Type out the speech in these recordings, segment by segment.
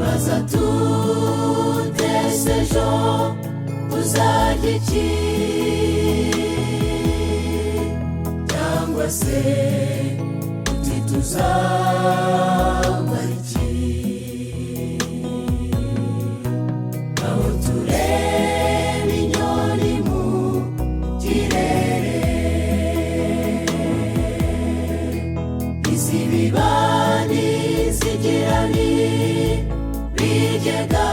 Twibaza tutese ejo tuzarya iki, cyangwa se uti tuzambara iki? Aho tureba inyoni mu kirere, izibibani zigira n'ibigega,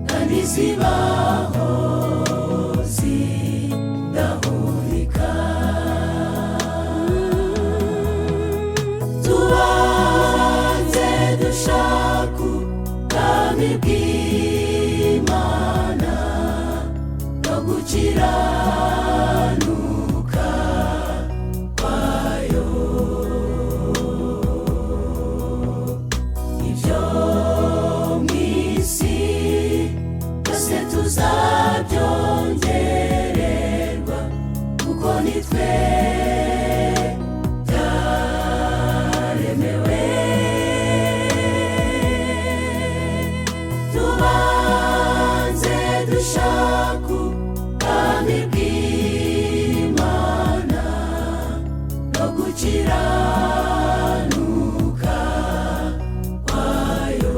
kandi zibaho zidahurika. Tubanze dushaka ubwami bw'Imana no gukiranuka kwayo, ibyo mu isi byose tuzabyongererwa, kuko ni twe byaremewe. Tubanze dushaka ubwami bw'Imana no gukiranuka kwayo,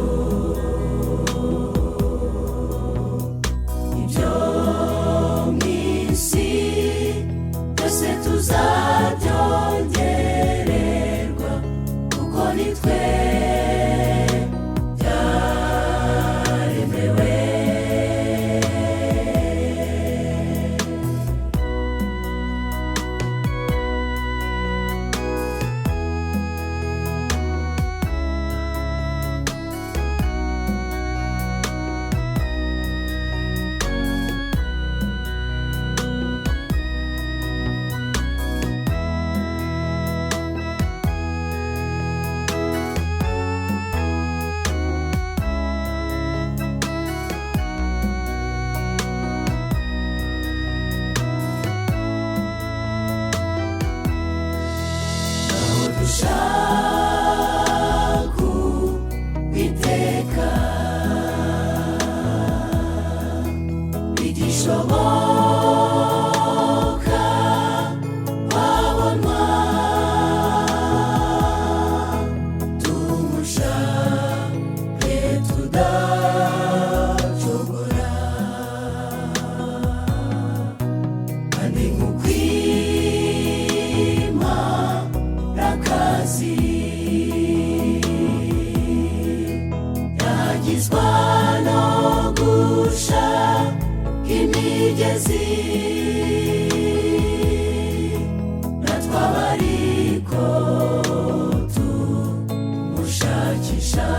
ibyo mu isi byose tuzabyongererwa, kuko ni twe byaremewe. Aho dushaka Uwiteka bigishoboka wabonwa, tumushake tudacogora, kandi nkukwima rakazi yagizwa no gusha imigezi, natwe abariko tumushakisha.